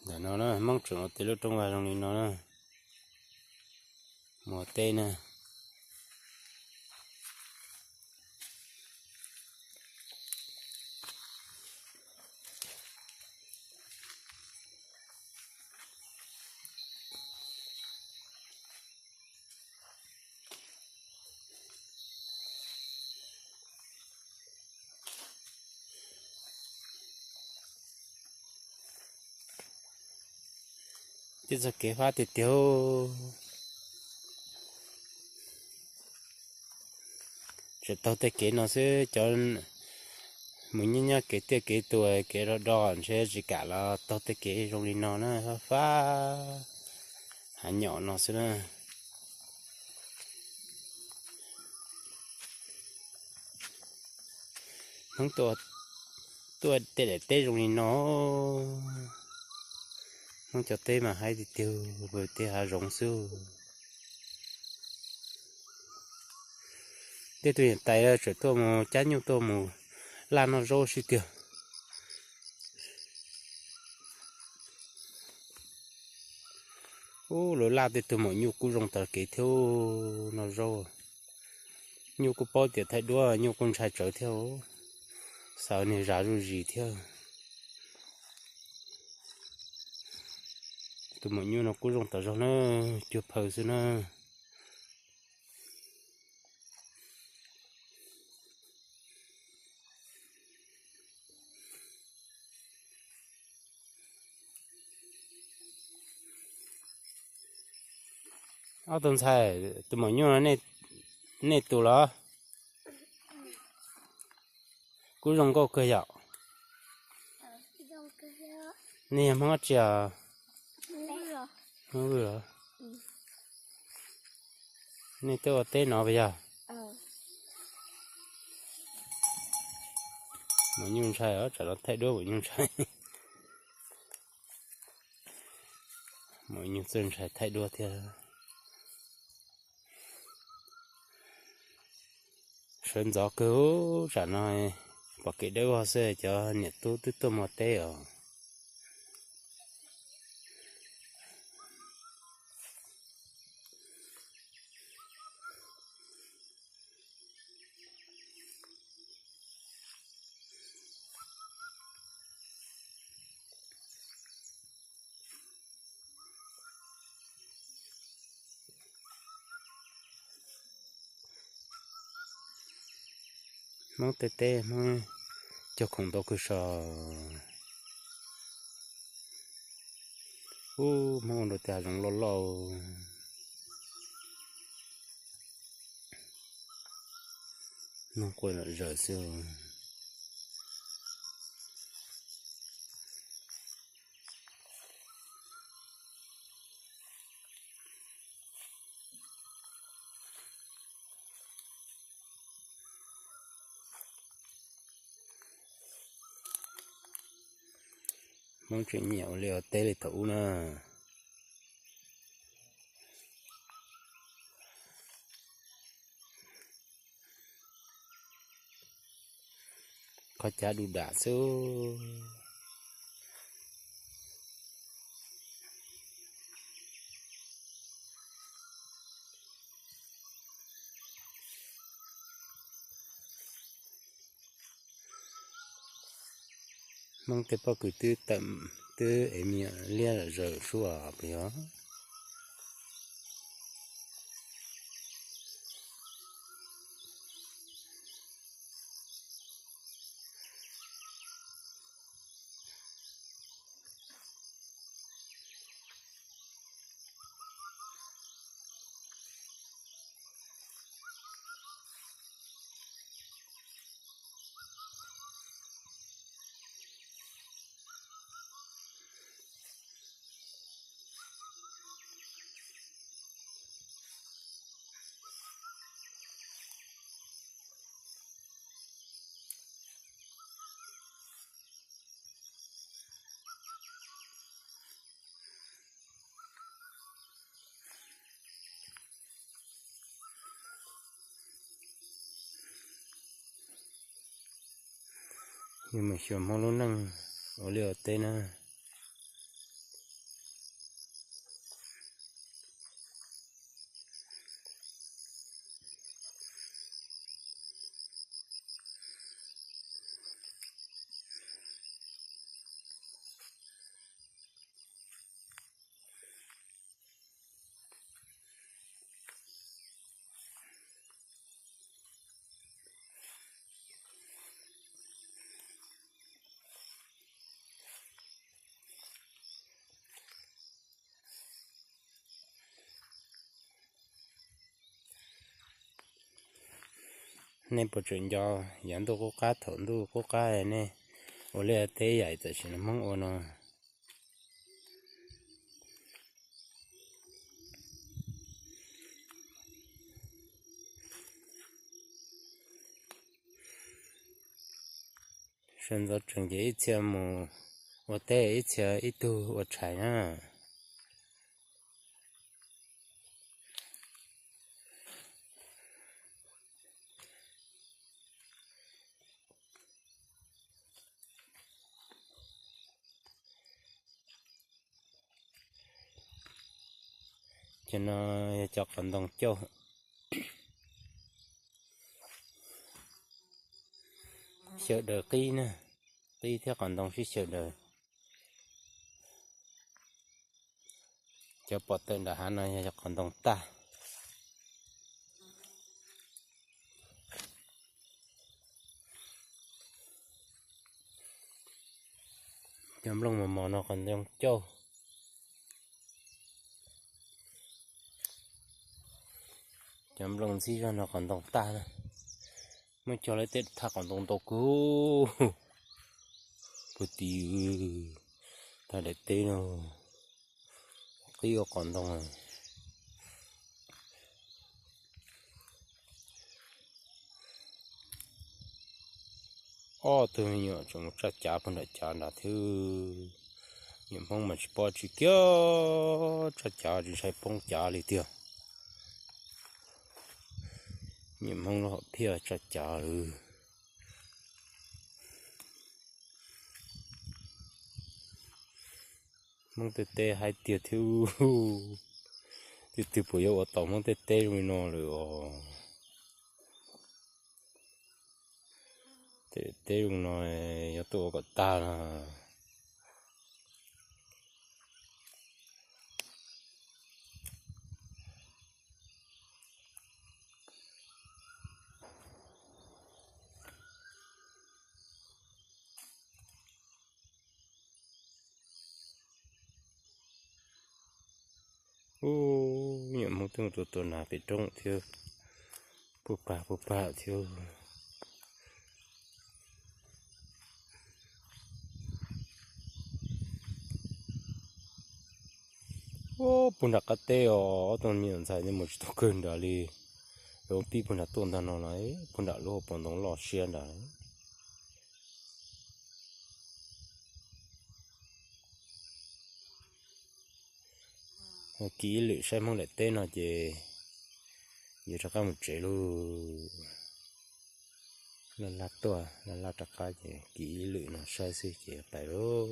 Ntawm no na, Hmoob tseem ua tej lub rooj vag zoo li no na, mus ua teb na. Tej txoj kev fab tiag tiag. Tseem taug tej kev no xwb, cov mus nyob nyob kev tiaj kev tuas kev do do ntshe tsis kam los taug tej kev zoo li no na, fab fab hav nyom no xwb na. Hmoob tuaj tej daim teb zoo li no, Hmoob cov teb mas haib tiag tiag, tej hav zoov xwb. Tej tug niam tais tseem tuaj mus cab nyuj tuaj mus laj noj zaub sib tiag. Ub, lawv laj tej tug maum nyuj kuj zoo tas kev thiab, noj zaub. Nyuj kuj paub tias thaij duab, nyuj kuj ntshai tsawv thiab, xav niag zas zuj zis thiab. Tus maum nyuj no kuj zoo tas zog na, cuag phaw xwb na. Ob tug ntxhais, tus maum nyuj no nej tus los? Kuj zoo nkauj kawg yom. Nej yog Hmoob dab tsi os? Hmoob Vwj los? Nej twb ua teb no puas yog? Maum nyuj ntshai os, tsam no thaij duab maum nyuj ntshai. Maum nyuj txawj ntshai thaij duab thiab. Sawv ntxov kawg, tsam no pom kev dawb vog xwb, cov niam tub twb tuaj mus teb os. Hmoob tej teb Hmoob cog khoom ntau kawg sav. Ub, Hmoob ua nrau tej hav zoov loj loj. Noog quaj lom zaws xwb. Hmoob tseem nyiam ua liaj ua teb li thaum ub na. Qhov cav du dam xwb. Hmoob tej pob kws twb tawm, twb ev me nyuam liab lom zaws suab puas yog? Mus xyuas Hmoob lub neej ua liaj ua teb na. Nej puas tseem nco yav ntuj qub qab thaum ntuj qub qab nej ua liaj teb yaim tam sim no Hmoob ua no? Sawv ntxov tsees ces ib txhia mus ua teb ib txhia ib tug ua tshais na. Cov no yog cov qos ntoo cauj. Xyaw daws qib na, qib thiab qos ntoo sib xyaw daws. Cov pom tawm nram hav no yog cov qos ntoo tag. Cov nplooj mos mos no qos ntoo cauj. Cov nplooj ntxhib zog no qos ntoo tag na. Muab cog lawm tej thaj qos ntoo ntau kawg. Puag tim thaj daim teb no qib ua qos ntoo. Ob tug me nyuam tseem mus tsaj cav puag nram cav nrad thiab. Nyuam Hmoob mas tsis pom tsis kiag, tsaj cav tsis ntshai poob cav li tiag. Nyuam Hmoob lub hom phiaj tsaj cav lawm. Hmoob tej teb haib tiag thiab. Twb twb puas yuav ua tau Hmoob tej teb zoo li no lawm os. Tej teb zoo no yog tuaj ua kom tag na. Ub, nyuam Hmoob twb mus tua tua nas pem roob thiab, puag pag puag pag thiab. Ub, puag nram qab teb os, ob tug me nyuam ntxhais ntawd mus tsis tau kawg nrad li. Lawv pib puag nram tuaj ntag no los, puag nram lub hauv paus ntoo loj siab nrad. Kiv ib lwm saib Hmoob daim teb no ces yuav rov qab mus tsev lauj. Laj laj tuaj, laj laj rov qab ces kiv ib lwm no saib xwb ces pais lauj.